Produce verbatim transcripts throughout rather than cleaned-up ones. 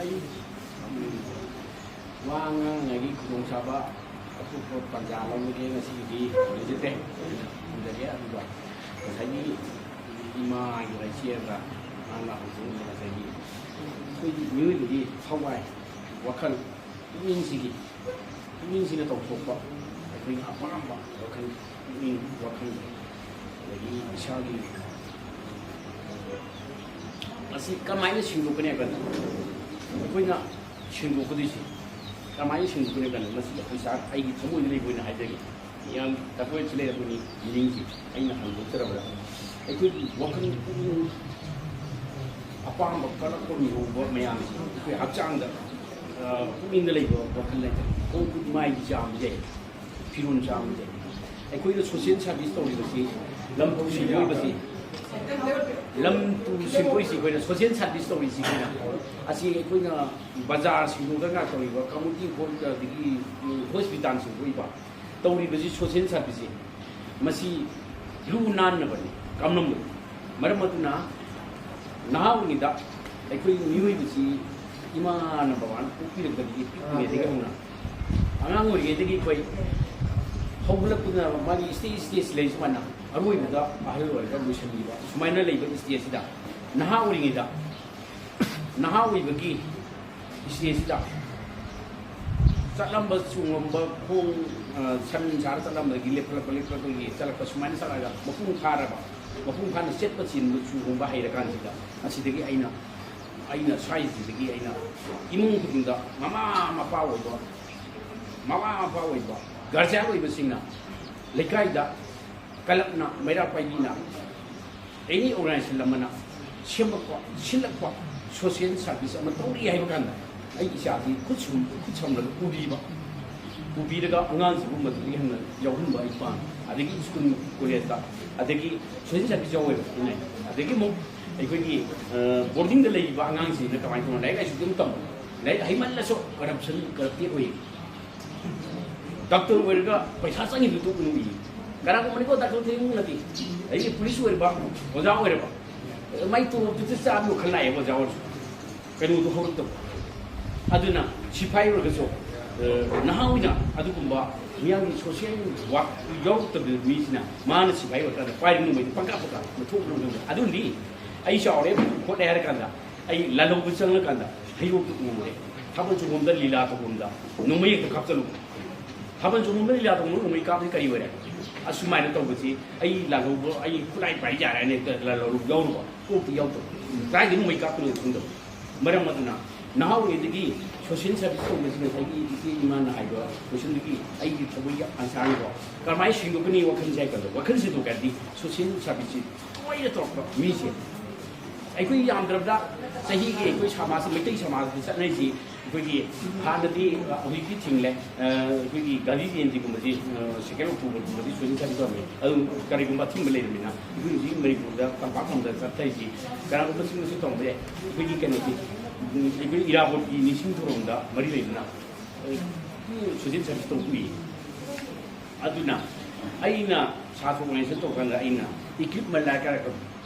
ꯑꯩ ꯋꯥ ꯉꯥꯡꯉꯥꯏꯒꯤ ꯈꯨꯗꯣꯡꯆꯥꯕ ꯑꯇꯣꯞꯄ ꯇꯥꯟꯖꯥ ꯂꯧꯔꯒꯦ, ꯉꯁꯤꯒꯤꯗꯤ ꯂꯩꯖꯗꯦ꯫ ꯊꯝꯖꯒꯦ꯫ ꯑꯗꯨꯒ ꯉꯁꯥꯏꯒꯤ ꯏꯃꯥꯒꯤ ꯏꯆꯦꯒ ꯃꯥꯅ ꯍꯧꯖꯤꯛ ꯉꯁꯥꯏꯒꯤ ꯑꯩꯈꯣꯏꯒꯤ ꯃꯤꯑꯣꯏꯕꯒꯤ ꯊꯋꯥꯏ, ꯋꯥꯈꯜ, ꯄꯨꯛꯅꯤꯡꯁꯤꯒꯤ ꯄꯨꯛꯅꯤꯡꯁꯤꯅ ꯇꯧꯊꯣꯛꯄ ꯑꯩꯈꯣꯏꯅ ꯑꯄꯥꯝꯕ ꯋꯥꯈꯜ, ꯄꯨꯛꯅꯤꯡ ꯋꯥꯈꯜ, ꯑꯗꯒꯤ ꯏꯁꯥꯒꯤ ꯑꯁꯤ ꯀꯃꯥꯏꯅ ꯁꯦꯡꯗꯣꯛꯀꯅꯤ ꯍꯥꯏꯕꯗ, ꯑꯩꯈꯣꯏꯅ ꯁꯦꯡꯗꯣꯛꯀꯗꯣꯏꯁꯤ ꯀꯃꯥꯏꯅ ꯁꯦꯡꯗꯣꯛꯀꯅꯤ ꯍꯥꯏꯕꯗ, ꯃꯁꯤ ꯑꯩ ꯏꯁꯥ, ꯑꯩꯒꯤ ꯊꯃꯣꯏꯗ ꯂꯩꯕ ꯑꯣꯏꯅ ꯍꯥꯏꯖꯒꯦ꯫ ꯌꯥꯝ ꯇꯥꯛꯄ ꯂꯩꯔꯛꯄꯅꯤ꯫ ꯃꯤꯅꯤꯡꯁꯤ ꯑꯩꯅ ꯍꯟꯗꯣꯛꯆꯔꯕꯗ, ꯑꯩꯈꯣꯏꯒꯤ ꯋꯥꯈꯜ ꯄꯨꯛꯅꯤꯡ ꯑꯄꯥꯝꯕ ꯀꯜꯂꯛꯄ ꯃꯤꯍꯧꯕ ꯃꯌꯥꯝꯁꯤ ꯑꯩꯈꯣꯏ ꯍꯛꯆꯥꯡꯗ, ꯑ, ꯄꯨꯛꯅꯤꯡꯗ ꯂꯩꯕ ꯋꯥꯈꯜ ꯂꯩꯇꯅ ꯈꯣꯡ ꯈꯨꯠ ꯃꯥꯏꯒꯤ ꯆꯥꯝꯕꯁꯦ, ꯐꯤꯔꯣꯜ ꯆꯥꯝꯕꯁꯦ, ꯑꯩꯈꯣꯏꯅ ꯁꯣꯁꯤꯌꯦꯜ ꯁꯥꯔꯚꯤꯁ ꯇꯧꯔꯤꯕꯁꯤ, ꯂꯝ ꯇꯨ ꯁꯦꯡꯗꯣꯛꯏꯕꯁꯤ, ꯂꯝ ꯇꯨ ꯁꯦꯡꯗꯣꯛꯏꯁꯤ ꯑꯩꯈꯣꯏꯅ ꯁꯣꯁꯤꯌꯦꯜ ꯁꯥꯔꯚꯤꯁ ꯇꯧꯔꯤꯁꯤ ꯑꯩꯈꯣꯏꯅ꯫ ꯑꯁꯤ ꯑꯩꯈꯣꯏꯅ ꯕꯖꯥꯔ ꯁꯦꯡꯗꯣꯛꯇꯅ ꯇꯧꯔꯤꯕ, ꯀꯝꯃ꯭ꯌꯨꯅꯤꯇꯤ ꯍꯣꯜ, ꯑꯗꯒꯤ ꯍꯣꯁꯄꯤꯇꯥꯜ ꯁꯦꯡꯗꯣꯛꯏꯕ, ꯇꯧꯔꯤꯕꯁꯤ ꯁꯣꯁꯤꯌꯦꯜ ꯁꯥꯔꯚꯤꯁꯁꯤ ꯃꯁꯤ ꯂꯨ ꯅꯥꯟꯅꯕꯅꯤ, ꯀꯝꯂꯝꯕꯅꯤ꯫ ꯃꯔꯝ ꯑꯗꯨꯅ ꯅꯍꯥ ꯑꯣꯏꯔꯤꯉꯩꯗ ꯑꯩꯈꯣꯏ ꯃꯤꯑꯣꯏꯕꯁꯤ ꯏꯃꯥꯅ ꯕꯕꯥꯅ ꯄꯣꯛꯄꯤꯔꯛꯄꯗꯒꯤ ꯄꯤꯛꯂꯤꯉꯩꯗꯒꯤ ꯍꯧꯅ, ꯑꯉꯥꯡ ꯑꯣꯏꯔꯤꯉꯩꯗꯒꯤ ꯑꯩꯈꯣꯏ ꯍꯧꯒꯠꯂꯛꯄꯗ ꯃꯥꯒꯤ ꯁ꯭ꯇꯦꯖ ꯁ꯭ꯇꯦꯖ ꯂꯩ ꯁꯨꯃꯥꯏꯅ, ꯑꯔꯣꯏꯕꯗ ꯑꯍꯜ ꯑꯣꯏꯔꯒ ꯂꯣꯏꯁꯤꯟꯈꯤꯕ ꯁꯨꯃꯥꯏꯅ ꯂꯩꯕ ꯁ꯭ꯇꯦꯖꯁꯤꯗ ꯅꯍꯥ ꯑꯣꯏꯔꯤꯉꯩꯗ ꯅꯍꯥ ꯑꯣꯏꯕꯒꯤ ꯏꯁꯇꯦꯖꯁꯤꯗ ꯆꯠꯂꯝꯕ, ꯆꯣꯡꯉꯝꯕ, ꯈꯣꯡ, ꯑ, ꯁꯟ ꯁꯥꯔ ꯆꯠꯂꯝꯕꯗꯒꯤ ꯂꯦꯞꯈꯠꯂꯛꯄ, ꯂꯦꯞꯈꯠꯂꯛꯄꯗꯒꯤ ꯆꯠꯂꯛꯄ, ꯁꯨꯃꯥꯏꯅ ꯆꯠꯂꯒ ꯃꯄꯨꯡ ꯐꯥꯔꯕ, ꯃꯄꯨꯡ ꯐꯥꯅ ꯆꯠꯄ, ꯆꯦꯟꯕ, ꯆꯣꯡꯕ ꯍꯩꯔꯀꯥꯟꯁꯤꯗ, ꯑꯁꯤꯗꯒꯤ ꯑꯩꯅ, ꯑꯩꯅ ꯁ꯭ꯋꯥꯏꯁꯤꯗꯒꯤ ꯑꯩꯅ ꯏꯃꯨꯡ ꯈꯨꯗꯤꯡꯗ ꯃꯃꯥ ꯃꯄꯥ ꯑꯣꯏꯕ, ꯃꯃꯥ ꯃꯄꯥ ꯑꯣꯏꯕ, ꯒꯥꯔꯖꯤꯌꯥꯟ ꯑꯣꯏꯕꯁꯤꯡꯅ ꯂꯩꯀꯥꯏꯗ ꯀ꯭ꯂꯕꯅ, ꯃꯩꯔꯥ ꯄꯥꯏꯕꯤꯅ, ꯑꯦꯅꯤ ꯑꯣꯔꯒꯅꯥꯏꯖꯦꯁꯟ ꯑꯃꯅ ꯁꯦꯝꯃꯛꯄ, ꯁꯤꯜꯂꯛꯄ ꯁꯣꯁꯤꯌꯦꯜ ꯁꯥꯔꯚꯤꯁ ꯑꯃ ꯇꯧꯔꯤ ꯍꯥꯏꯕ ꯀꯥꯟꯗ, ꯑꯩ ꯏꯆꯥꯁꯤ ꯈꯨꯠ ꯁꯨꯝ, ꯈꯨꯠ ꯁꯝꯂꯒ ꯄꯨꯕꯤꯕ, ꯄꯨꯕꯤꯔꯒ ꯑꯉꯥꯡꯁꯤꯕꯨ ꯃꯗꯨꯗꯒꯤ ꯍꯦꯟꯅ ꯌꯥꯎꯍꯟꯕ ꯑꯩ ꯄꯥꯝꯃꯤ꯫ ꯑꯗꯒꯤ ꯁ꯭ꯀꯨꯜ, ꯀꯣꯂꯦꯖꯇ, ꯑꯗꯒꯤ ꯁꯣꯁꯤꯌꯦꯜ ꯁꯥꯔꯚꯤꯁ ꯌꯥꯎꯋꯦꯕ ꯑꯩꯅ꯫ ꯑꯗꯒꯤ ꯑꯃꯨꯛ ꯑꯩꯈꯣꯏꯒꯤ, ꯑ, ꯕꯣꯔꯗꯤꯡꯗ ꯂꯩꯔꯤꯕ ꯑꯉꯥꯡꯁꯤꯡꯁꯤꯅ ꯀꯃꯥꯏꯅ ꯇꯧꯅ ꯂꯥꯏꯔꯤꯛ ꯂꯥꯏꯁꯨ ꯑꯗꯨꯝ ꯇꯝꯕ, ꯂꯥꯏꯔꯤꯛ ꯍꯩꯃꯜꯂꯁꯨ ꯀꯔꯞꯁꯟ, ꯀꯔꯞꯇꯦꯠ ꯑꯣꯏ꯫ ꯗꯥꯛꯇꯔ ꯑꯣꯏꯔꯒ ꯄꯩꯁꯥ ꯆꯪꯉꯤꯗꯨ ꯇꯣꯛ ꯎꯏ꯫ ꯀꯅꯥꯒꯨꯝꯕꯅꯤꯀꯣ ꯗꯥꯛꯇꯔ ꯊꯦꯡꯅ ꯅꯠꯇꯦ꯫ ꯑꯩꯒꯤ ꯄꯨꯂꯤꯁ ꯑꯣꯏꯔꯕ, ꯑꯣꯖꯥ ꯑꯣꯏꯔꯕ, ꯃꯥꯏ ꯇꯣꯂꯣꯞꯇꯨꯗꯤ ꯆꯥꯕ ꯈꯜ ꯂꯥꯛꯑꯦꯕ ꯑꯣꯖꯥ ꯑꯣꯏꯔꯁꯨ꯫ ꯀꯩꯅꯣꯗꯣ ꯍꯧꯔꯛꯇꯕ꯫ ꯑꯗꯨꯅ ꯁꯤꯐꯥꯏ ꯑꯣꯏꯔꯒꯁꯨ, ꯑ, ꯅꯍꯥ ꯑꯣꯏꯅ ꯑꯗꯨꯒꯨꯝꯕ ꯃꯤꯌꯥꯝꯒꯤ ꯁꯣꯁꯤꯌꯦꯜ ꯋꯥꯔꯛ ꯌꯥꯎꯔꯛꯇꯕ ꯃꯤꯁꯤꯅ ꯃꯥꯅ ꯁꯤꯐꯥꯏ ꯑꯣꯏꯔꯀꯥꯟꯗ ꯄꯥꯏꯔꯤꯕ ꯅꯣꯡꯃꯩꯗꯨ ꯄꯪꯀꯥꯞꯇ ꯀꯥꯞ ꯃꯊꯣꯛ ꯃꯔꯝ ꯈꯪꯗꯦ꯫ ꯑꯗꯨꯅꯗꯤ ꯑꯩ ꯆꯥꯎꯔꯦ ꯈꯣꯠꯂꯦ ꯍꯥꯏꯔ ꯀꯥꯟꯗ ꯑꯩ ꯂꯥꯜꯍꯧꯕ ꯆꯪꯉꯀꯥꯟꯗ ꯍꯩꯔꯣꯛꯇ ꯎꯔꯦ꯫ ꯊꯥꯕꯜ ꯆꯣꯡꯐꯝꯗ ꯂꯤꯂꯥ ꯇꯧꯐꯝꯗ ꯅꯣꯡꯃꯩ ꯍꯦꯛꯇ ꯀꯥꯞꯆꯜꯂꯨꯕ꯫ ꯊꯥꯕꯜ ꯆꯣꯡꯐꯝꯗ ꯂꯤꯂꯥ ꯇꯧꯐꯝꯗ ꯅꯣꯡꯃꯩ ꯀꯥꯞꯄꯁꯤ ꯀꯔꯤ ꯑꯣꯏꯔꯦ? ꯑꯁꯨꯃꯥꯏꯅ ꯇꯧꯕꯁꯤ ꯑꯩ ꯂꯥꯜꯍꯧꯕ, ꯑꯩ ꯈꯨꯠꯂꯥꯏ ꯄꯥꯏ ꯌꯥꯔꯦ ꯍꯥꯏꯅ ꯍꯦꯛꯇ ꯂꯥꯜꯍꯧꯕ ꯌꯥꯎꯔꯨꯕ꯫ ꯀꯣꯛꯇꯤ ꯌꯥꯎꯗꯕ꯫ ꯀꯗꯥꯏꯗ ꯅꯣꯡꯃꯩ ꯀꯥꯞꯄꯅꯣ ꯈꯪꯗꯕ꯫ ꯃꯔꯝ ꯑꯗꯨꯅ ꯅꯍꯥ ꯑꯣꯏꯔꯤꯉꯩꯗꯒꯤ ꯁꯣꯁꯤꯌꯦꯜ ꯁꯥꯔꯚꯤꯁ ꯇꯧꯕꯁꯤ ꯉꯁꯥꯏꯒꯤ ꯏꯆꯦ ꯏꯃꯥꯅ ꯍꯥꯏꯕ ꯀꯣꯏꯁꯟꯗꯨꯒꯤ ꯑꯩꯒꯤ ꯊꯃꯣꯏꯒꯤ ꯑꯟꯁꯥꯔꯅꯤꯀꯣ꯫ ꯀꯔꯝꯍꯥꯏꯅ ꯁꯦꯡꯗꯣꯛꯀꯅꯤ ꯋꯥꯈꯜꯁꯦ ꯍꯥꯏ ꯀꯥꯟꯗ, ꯋꯥꯈꯜ ꯁꯦꯡꯗꯣꯛꯀꯦ ꯍꯥꯏꯔꯗꯤ ꯁꯣꯁꯤꯌꯦꯜ ꯁꯥꯔꯚꯤꯁꯁꯤ ꯇꯣꯏꯅ ꯇꯧꯔꯛꯄ ꯃꯤꯁꯦ꯫ ꯑꯩꯈꯣꯏ ꯌꯥꯝꯗ꯭ꯔꯕꯗ ꯆꯍꯤꯒꯤ ꯑꯩꯈꯣꯏ ꯁꯃꯥꯖ, ꯃꯩꯇꯩ ꯁꯃꯥꯖꯇ ꯆꯠꯅꯔꯤꯁꯤ ꯑꯩꯈꯣꯏꯒꯤ ꯍꯥꯟꯅꯗꯤ, ꯑ, ꯍꯧꯖꯤꯛꯇꯤ ꯊꯤꯡꯂꯦ, ꯑ, ꯑꯩꯈꯣꯏꯒꯤ ꯒꯥꯟꯙꯤ ꯖꯌꯦꯟꯇꯤꯒꯨꯝꯕꯁꯤ, ꯑ, ꯁꯦꯀꯦꯟ ꯑꯣꯛꯇꯣꯕꯔꯒꯨꯝꯕꯗꯤ ꯁꯣꯁꯤꯌꯦꯜ ꯁꯥꯔꯚꯤꯁ ꯇꯧꯔꯝꯃꯤ꯫ ꯑꯗꯨ ꯀꯔꯤꯒꯨꯝꯕ ꯑꯊꯤꯡꯕ ꯂꯩꯔꯕꯅꯤꯅ ꯑꯩꯈꯣꯏ ꯍꯧꯖꯤꯛ ꯃꯅꯤꯄꯨꯔꯗ ꯇꯝꯄꯥꯛ ꯂꯝꯗ ꯆꯠꯊꯔꯤꯁꯤ ꯀꯅꯥꯒꯨꯝꯕꯁꯤꯡꯅꯁꯨ ꯇꯧꯕ ꯌꯥꯏ꯫ ꯑꯩꯈꯣꯏꯒꯤ ꯀꯩꯅꯣꯁꯤ, ꯎꯝ, ꯑꯩꯈꯣꯏ ꯏꯔꯥꯕꯣꯠꯀꯤ ꯅꯤꯡꯁꯤꯡ ꯊꯧꯔꯝꯗ ꯃꯔꯤ ꯂꯩꯅꯅ, ꯑ, ꯁꯣꯁꯤꯌꯦꯜ ꯁꯥꯔꯚꯤꯁ ꯇꯧꯕ ꯎꯏ꯫ ꯑꯗꯨꯅ ꯑꯩꯅ ꯁꯥꯇ꯭ꯔ ꯑꯣꯔꯒꯅꯥꯏꯖꯦꯁꯟ ꯇꯧꯔꯀꯥꯟꯗ ꯑꯩꯅ ꯏꯀ꯭ꯂꯤꯞ ꯃꯜꯂꯥ ꯀꯥꯏꯔꯒ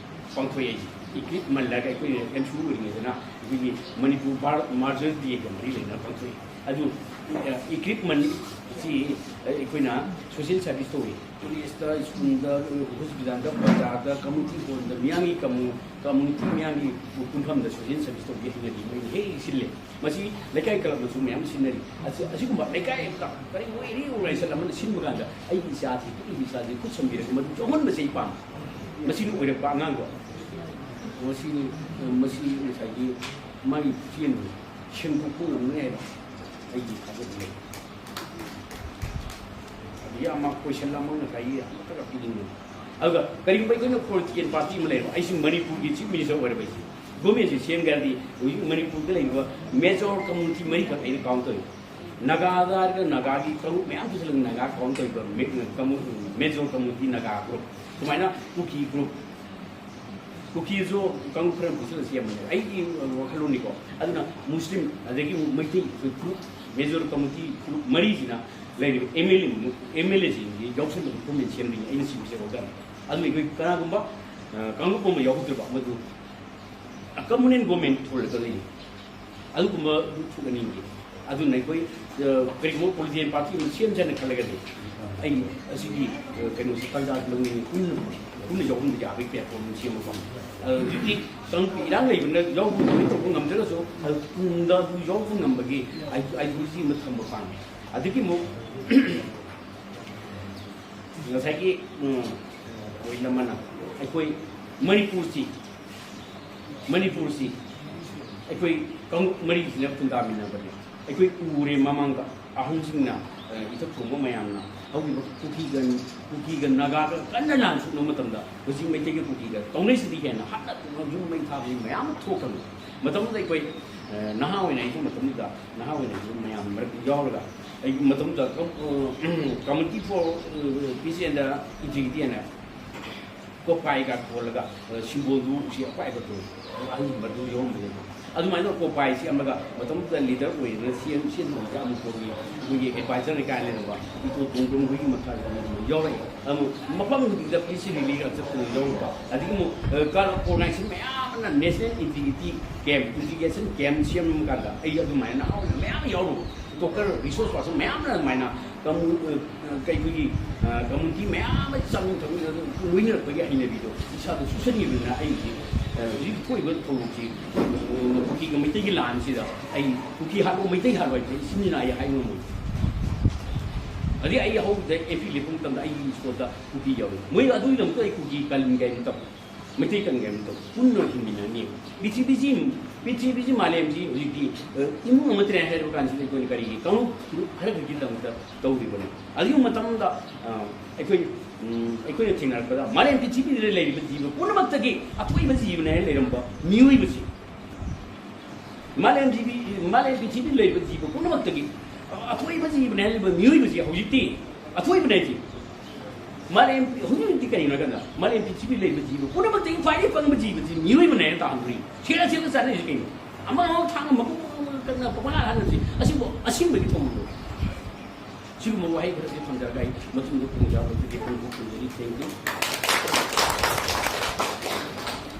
ꯄꯥꯡꯊꯣꯛꯑꯦ ꯑꯩꯁꯦ꯫ ꯏꯀ꯭ꯂꯤꯞ ꯃꯜꯂꯥ ꯀꯥꯏ ꯑꯩꯈꯣꯏ ꯑꯦꯝ ꯁꯤ ꯑꯣꯏꯔꯤꯉꯩꯗꯅ ꯑꯩꯈꯣꯏꯒꯤ ꯃꯅꯤꯄꯨꯔ ꯚꯥꯔꯠ ꯃꯥꯔꯖꯔ ꯗꯦꯒ ꯃꯔꯤ ꯂꯩꯅꯅ ꯄꯥꯡꯊꯣꯛꯑꯦ꯫ ꯑꯗꯨ, ꯑ, ꯏꯀ꯭ꯂꯤꯞ ꯃꯜ ꯁꯤ ꯑꯩꯈꯣꯏꯅ ꯁꯣꯁꯤꯌꯦꯜ ꯁꯥꯔꯚꯤꯁ ꯇꯧꯏ꯫ ꯀꯣꯂꯦꯖꯇ, ꯁ꯭ꯀꯨꯜꯗ, ꯍꯣꯁꯄꯤꯇꯥꯜꯗ, ꯕꯖꯥꯔꯗ, ꯀꯝꯃ꯭ꯌꯨꯅꯤꯇꯤ ꯍꯣꯜꯗ, ꯃꯤꯌꯥꯝꯒꯤ ꯀꯝꯃꯨ-, ꯀꯝꯃ꯭ꯌꯨꯅꯤꯇꯤ ꯃꯤꯌꯥꯝꯒꯤ ꯄꯨꯟꯐꯝꯗ ꯁꯣꯁꯤꯌꯦꯜ ꯁꯥꯔꯚꯤꯁ ꯇꯧꯕꯒꯤ ꯍꯩꯅꯕꯤ ꯃꯣꯏꯅ ꯍꯦꯛ ꯍꯦꯛ ꯁꯤꯜꯂꯦ꯫ ꯃꯁꯤ ꯂꯩꯀꯥꯏ ꯀ꯭ꯂꯕꯅꯁꯨ ꯃꯌꯥꯝ ꯁꯤꯟꯅꯔꯤ꯫ ꯑꯁꯤ-, ꯑꯁꯤꯒꯨꯝꯕ ꯂꯩꯀꯥꯏ ꯑꯃꯗ ꯀꯔꯤꯒꯨꯝꯕ ꯑꯦꯅꯤ ꯑꯣꯔꯒꯅꯥꯏꯖꯦꯁꯟ ꯑꯃꯅ ꯁꯤꯟꯕ ꯀꯥꯟꯗ ꯑꯩꯒꯤ ꯏꯆꯥꯁꯤ, ꯄꯤꯛꯂꯤꯕ ꯏꯆꯥꯁꯤ ꯈꯨꯠ ꯁꯝꯕꯤꯔꯒ ꯃꯗꯨ ꯌꯥꯎꯍꯟꯕꯁꯦ ꯑꯩ ꯄꯥꯝꯃꯤ꯫ ꯃꯁꯤꯅ ꯑꯣꯏꯔꯛꯄ ꯑꯉꯥꯡꯗꯣ ꯃꯁꯤ, ꯃꯁꯤ ꯉꯁꯥꯏꯒꯤ ꯃꯥꯒꯤ ꯄꯨꯛꯆꯦꯜꯗꯣ ꯁꯦꯡꯗꯣꯛꯄ ꯉꯝꯒꯅꯤ ꯍꯥꯏꯕ ꯑꯩꯒꯤ ꯊꯥꯖꯕ ꯂꯩ꯫ ꯑꯗꯒꯤ ꯑꯃ ꯀꯣꯏꯁꯟ ꯑꯃ ꯉꯁꯥꯏꯒꯤ ꯑꯃꯠꯇꯒ ꯄꯤꯅꯤꯡꯕꯅꯤ꯫ ꯑꯗꯨꯒ ꯀꯔꯤꯒꯨꯝꯕ ꯑꯩꯈꯣꯏꯅ ꯄꯣꯂꯤꯇꯤꯀꯦꯜ ꯄꯥꯔꯇꯤ ꯑꯃ ꯂꯩꯔꯕ, ꯑꯩꯁꯤ ꯃꯅꯤꯄꯨꯔꯒꯤ ꯆꯤꯐ ꯃꯤꯅꯤꯁꯇꯔ ꯑꯣꯏꯔꯕ ꯑꯩꯁꯦ, ꯒꯣꯔꯃꯦꯟꯁꯦ ꯁꯦꯝꯒꯦ ꯍꯥꯏꯔꯗꯤ ꯍꯧꯖꯤꯛ ꯃꯅꯤꯄꯨꯔꯗ ꯂꯩꯔꯤꯕ ꯃꯦꯖꯣꯔ ꯀꯝꯃ꯭ꯌꯨꯅꯤꯇꯤ ꯃꯔꯤꯈꯛ ꯑꯩꯅ ꯀꯥꯎꯟ ꯇꯧꯏ꯫ ꯅꯥꯒꯥꯗ ꯍꯥꯏꯔꯒ ꯅꯥꯒꯥꯒꯤ ꯀꯥꯡꯂꯨꯞ ꯃꯌꯥꯝ ꯄꯨꯁꯤꯜꯂꯒ ꯅꯥꯒꯥ ꯀꯥꯎꯟ ꯇꯧꯔꯤꯕ ꯃꯦ-, ꯀꯥꯡꯂꯨꯞ, ꯃꯦꯖꯣꯔ ꯀꯝꯃ꯭ꯌꯨꯅꯤꯇꯤ ꯅꯥꯒꯥ ꯒ꯭ꯔꯨꯞ, ꯁꯨꯃꯥꯏꯅ ꯀꯨꯀꯤ ꯒ꯭ꯔꯨꯞ, ꯀꯨꯀꯤꯁꯨ ꯀꯥꯡꯂꯨꯞ ꯈꯔ ꯄꯨꯁꯤꯜꯂ ꯁꯦꯝꯕꯅꯦ ꯑꯩꯒꯤ ꯋꯥꯈꯜꯂꯣꯟꯅꯤꯀꯣ꯫ ꯑꯗꯨꯅ ꯃꯨꯁꯂꯤꯝ ꯑꯗꯒꯤ Meitei group, major community group ꯃꯔꯤꯁꯤꯅ ꯂꯩꯔꯤꯕ M L A, M L ꯑꯦꯁꯤꯡꯁꯤ ꯌꯥꯎꯁꯜꯂꯒ ꯒꯣꯔꯃꯦꯟ ꯁꯦꯝꯗꯣꯏꯅꯤ ꯑꯩꯅ ꯁꯤ ꯃꯤꯁꯦ ꯍꯧꯗꯅ꯫ ꯑꯗꯨꯅ ꯑꯩꯈꯣꯏ ꯀꯅꯥꯒꯨꯝꯕ, ꯑ, ꯀꯥꯡꯂꯨꯞ ꯑꯃ ꯌꯥꯎꯍꯧꯗ꯭ꯔꯕ ꯃꯗꯨ ꯀꯝꯃꯨꯅꯦꯜ ꯒꯣꯔꯃꯦꯟ ꯊꯣꯜꯂꯒ ꯂꯩꯔꯤ꯫ ꯑꯗꯨꯒꯨꯝꯕ ꯊꯣꯛꯍꯟꯅꯤꯡꯗꯦ꯫ ꯑꯗꯨꯅ ꯑꯩꯈꯣꯏ, ꯑ, ꯀꯔꯤꯒꯨꯝꯕ ꯄꯣꯂꯤꯇꯤꯀꯦꯜ ꯄꯥꯔꯇꯤ ꯑꯃ ꯁꯦꯝꯁꯦꯅ ꯈꯜꯂꯒꯗꯤ, ꯑꯩ ꯑꯁꯤꯒꯤ, ꯑ, ꯀꯩꯅꯣꯁꯦ ꯇꯥꯟꯖꯥꯁꯦ ꯂꯧꯅꯤꯡꯉꯤ, ꯄꯨꯟꯅ, ꯄꯨꯟꯅ ꯌꯥꯎꯍꯟꯕ ꯌꯥꯕꯒꯤ ꯄ꯭ꯂꯦꯠꯐꯣꯝ ꯑꯃ ꯁꯦꯝꯕ ꯄꯥꯝꯃꯤ꯫ ꯑ, ꯍꯧꯖꯤꯛꯇꯤ ꯀꯥꯡꯂꯨꯞꯀꯤ ꯏꯔꯥꯡ ꯂꯩꯕꯅ ꯌꯥꯎꯕ ꯂꯣꯏ ꯇꯧꯕ ꯉꯝꯗ꯭ꯔꯒꯁꯨ, ꯑ, ꯇꯨꯡꯗ ꯑꯗꯨ ꯌꯥꯎꯕ ꯉꯝꯕꯒꯤ ꯑꯥꯏ-, ꯑꯥꯏꯗꯤꯌꯣꯂꯣꯖꯤ ꯑꯃ ꯊꯝꯕ ꯄꯥꯝꯃꯤ꯫ ꯑꯗꯒꯤ ꯑꯃꯨꯛ ꯉꯁꯥꯏꯒꯤ, ꯎꯝ, ꯑꯣꯏꯅ ꯑꯃꯅ ꯑꯩꯈꯣꯏ ꯃꯅꯤꯄꯨꯔꯁꯤ, ꯃꯅꯤꯄꯨꯔꯁꯤ ꯑꯩꯈꯣꯏ ꯀꯥꯡꯂꯨꯞ ꯃꯔꯤꯁꯤꯅ ꯈꯨꯟꯗꯥꯃꯤꯟꯅꯕꯅꯤ꯫ ꯑꯩꯈꯣꯏ ꯎꯔꯦ ꯃꯃꯥꯡꯗ ꯑꯍꯟꯁꯤꯡꯅ, ꯑ, ꯏꯊꯛ ꯊꯣꯡꯕ ꯃꯌꯥꯝꯅ ꯍꯧꯈꯤꯕ ꯀꯨꯀꯤꯒ, ꯀꯨꯀꯤꯒ ꯅꯥꯒꯥꯒ ꯀꯟꯅ ꯂꯥꯟ ꯁꯣꯛꯅꯕ ꯃꯇꯝꯗ ꯍꯧꯖꯤꯛ ꯃꯩꯇꯩꯒ ꯀꯨꯀꯤꯒ ꯇꯧꯅꯩꯁꯤꯗꯤ ꯍꯦꯟꯅ ꯍꯥꯠꯅ ꯌꯨꯝ ꯃꯩ ꯊꯥꯕꯒꯤ ꯃꯌꯥꯝ ꯑꯃ ꯊꯣꯛꯈ꯭ꯔꯕꯅꯤ꯫ ꯃꯇꯝꯗꯨꯗ ꯑꯩꯈꯣꯏ, ꯑ, ꯅꯍꯥ ꯑꯣꯏꯅ ꯑꯩꯁꯨ ꯃꯇꯝꯗꯨꯗ ꯅꯍꯥ ꯑꯣꯏꯅ ꯑꯩꯁꯨ ꯃꯌꯥꯝ ꯃꯔꯛꯇ ꯌꯥꯎꯔꯒ ꯑꯩꯒꯤ ꯃꯇꯝꯗ ꯀꯝ-, ꯑ, Committee for, ꯑ, Peace and Integrity ꯍꯥꯏꯅ ꯀꯣꯄꯥꯏꯒ ꯀꯣꯜꯂꯒ, ꯑ, ꯁꯤꯝꯕꯣꯜꯗꯨ ꯎꯆꯤ ꯑꯄꯥꯏꯕꯗꯨ ꯑꯍꯟꯒꯤ ꯃꯔꯛꯇ ꯌꯥꯎꯔꯝꯕꯅꯦꯕ꯫ ꯑꯗꯨꯃꯥꯏꯅ ꯀꯣꯄꯥꯏꯁꯤ ꯑꯃꯒ ꯃꯇꯝꯗꯨꯗ ꯂꯤꯗꯔ ꯑꯣꯏꯗꯅ ꯁꯤ ꯑꯦꯝ, ꯁꯤ ꯑꯦꯝ ꯍꯧꯖꯤꯛ ꯑꯃꯨꯛ ꯀꯣꯜꯒꯤ ꯑꯩꯈꯣꯏꯒꯤ ꯑꯦꯗꯚꯥꯏꯖꯔꯅꯤ ꯀꯥꯏꯅ ꯂꯩꯔꯝꯕ ꯏꯇꯣ ꯇꯣꯡꯕ꯭ꯔꯣꯝ ꯍꯣꯏꯒꯤ ꯃꯈꯥꯗ ꯑꯃꯨꯛ ꯌꯥꯎꯔꯛꯑꯦ꯫ ꯑꯗꯨ ꯃꯐꯝ ꯈꯨꯗꯤꯡꯗ ꯄꯤꯁ ꯔꯤꯂꯤꯒ ꯆꯠꯇꯅ ꯌꯥꯎꯔꯨꯕ꯫ ꯑꯗꯒꯤ ꯑꯃꯨꯛ, ꯑ, ꯀ-, ꯑꯣꯔꯒꯅꯥꯏꯖꯦꯁꯟ ꯃꯌꯥꯝ ꯑꯃꯅ national integrity camp, integration camp ꯁꯦꯝꯕ ꯀꯥꯟꯗ ꯑꯩ ꯑꯗꯨꯃꯥꯏꯅ ꯅꯍꯥ ꯑꯣꯏꯅ ꯃꯌꯥꯝ ꯌꯥꯎꯔꯨꯕ꯫ ꯗꯣꯛꯇꯔ ꯔꯤꯁꯣꯔꯁ ꯄꯥꯔꯁꯟ ꯃꯌꯥꯝꯅ ꯑꯗꯨꯃꯥꯏꯅ ꯀꯝꯃꯨ-, ꯑ, ꯑ, ꯑꯩꯈꯣꯏꯒꯤ, ꯑ, ꯀꯝꯃꯨꯅꯤꯇꯤ ꯃꯌꯥꯝ ꯑꯃ ꯆꯪ ꯊꯛꯃꯤꯟꯅ ꯂꯣꯏꯅꯔꯛꯄꯒꯤ ꯍꯩꯅꯕꯤꯗꯣ ꯏꯁꯥꯗ ꯆꯨꯁꯟꯈꯤꯕꯅꯤꯅ ꯑꯩꯒꯤ, ꯑ, ꯍꯧꯖꯤꯛ ꯊꯣꯛꯏꯕ ꯊꯧꯗꯣꯛꯁꯤ, ꯑ, ꯀꯨꯀꯤꯒ ꯃꯩꯇꯩꯒꯤ ꯂꯥꯟꯁꯤꯗ ꯑꯩ ꯀꯨꯀꯤ ꯍꯥꯠꯂꯣ, ꯃꯩꯇꯩ ꯍꯥꯠꯂꯣ ꯍꯥꯏꯕꯁꯦ ꯏꯆꯤꯟ ꯏꯅꯥꯏ ꯍꯥꯏ ꯉꯝꯃꯣꯏ꯫ ꯑꯗꯩ ꯑꯩ ꯍꯧꯕꯗ ꯑꯦꯝ ꯄꯤ ꯂꯦꯞꯄ ꯃꯇꯝꯗ ꯑꯩꯒꯤ ꯁ꯭ꯀꯨꯜꯗ ꯀꯨꯀꯤ ꯌꯥꯎꯏ꯫ ꯃꯣꯏ ꯑꯗꯨꯒꯤꯗꯃꯛꯇ ꯑꯩ ꯀꯨꯀꯤ ꯀꯥꯂꯤꯟ ꯀꯥꯏꯅ ꯇꯧ꯫ ꯃꯩꯇꯩ ꯀꯪꯒꯦ ꯑꯃ ꯇꯧ, ꯄꯨꯟꯅ ꯍꯤꯡꯃꯤꯟꯅꯅꯤ꯫ ꯄ꯭ꯔꯤꯊꯤꯕꯤꯁꯤ, ꯄ꯭ꯔꯤꯊꯤꯕꯤꯁꯤ, ꯃꯥꯂꯦꯝꯁꯤ ꯍꯧꯖꯤꯛꯇꯤ, ꯑ, ꯏꯃꯨꯡ ꯑꯃꯠꯇꯅꯦ ꯍꯥꯏꯔꯕ ꯀꯥꯟꯁꯤꯗ ꯑꯩꯈꯣꯏꯅ ꯀꯔꯤꯒꯤ ꯀꯥꯡꯂꯨꯞ ꯐꯨꯔꯨꯞ ꯈꯔ ꯈꯛꯀꯤꯗꯃꯛꯇ ꯇꯧꯔꯤꯕꯅꯤ? ꯑꯗꯨꯒꯤ ꯃꯇꯝꯗ, ꯑ, ꯑꯩꯈꯣꯏ, ꯎꯝ, ꯑꯩꯈꯣꯏꯅ ꯊꯦꯡꯅꯔꯛꯄꯗ ꯃꯥꯂꯦꯝ ꯄ꯭ꯔꯤꯊꯤꯕꯤꯗ ꯂꯩꯔꯤꯕ ꯖꯤꯕ ꯄꯨꯝꯅꯃꯛꯇꯒꯤ ꯑꯊꯣꯏꯕ ꯖꯤꯕꯅꯦ ꯍꯥꯏꯅ ꯂꯩꯔꯝꯕ ꯃꯤꯑꯣꯏꯕꯁꯤ, ꯃꯥꯂꯦꯝ ꯖꯤꯕꯤ, ꯃꯥꯂꯦꯝ ꯄ꯭ꯔꯤꯊꯤꯕꯤꯗ ꯂꯩꯔꯤꯕ ꯖꯤꯕ ꯄꯨꯝꯅꯃꯛꯇꯒꯤ ꯑꯊꯣꯏꯕ ꯖꯤꯕꯅꯦ ꯍꯥꯏꯔꯤꯕ ꯃꯤꯑꯣꯏꯕꯁꯤ ꯍꯧꯖꯤꯛꯇꯤ ꯑꯊꯣꯏꯕꯅꯦ ꯍꯥꯏꯁꯤ꯫ ꯃꯥꯂꯦꯝ, ꯍꯧꯖꯤꯛ ꯍꯧꯖꯤꯛꯇꯤ ꯀꯔꯤꯅꯣ ꯍꯥꯏ ꯀꯥꯟꯗ, ꯃꯥꯂꯦꯝ ꯄ꯭ꯔꯤꯊꯤꯕꯤ ꯂꯩꯕ ꯖꯤꯕ ꯄꯨꯝꯅꯃꯛꯇꯒꯤ ꯈ꯭ꯋꯥꯏꯗꯒꯤ ꯄꯪꯕ ꯖꯤꯕꯁꯤ ꯃꯤꯑꯣꯏꯕꯅꯦꯅ ꯇꯥꯍꯟꯗ꯭ꯔꯤ꯫ ꯁꯦꯜ ꯁꯦꯜꯗ ꯆꯥꯅꯔꯤꯁꯤ ꯀꯩꯅꯣ? ꯑꯃ ꯑꯃ ꯊꯥꯡꯅ ꯃꯀꯣꯛ ꯃꯀꯣꯛ ꯀꯛꯅ ꯄꯪꯍꯥꯠ ꯍꯥꯠꯅꯔꯤꯁꯤ꯫ ꯑꯁꯤꯕꯨ ꯑꯁꯤꯡꯕꯒꯤ ꯊꯧꯑꯣꯡꯗꯣ꯫ ꯁꯤꯒꯨꯝꯕ ꯋꯥꯍꯩ ꯈꯔꯁꯤ ꯊꯝꯖꯔꯒ ꯑꯩ ꯃꯇꯨꯡꯗ ꯈꯨꯝꯖꯕꯗꯨꯗꯤ ꯍꯥꯏꯖꯔꯤ꯫ Thank you꯫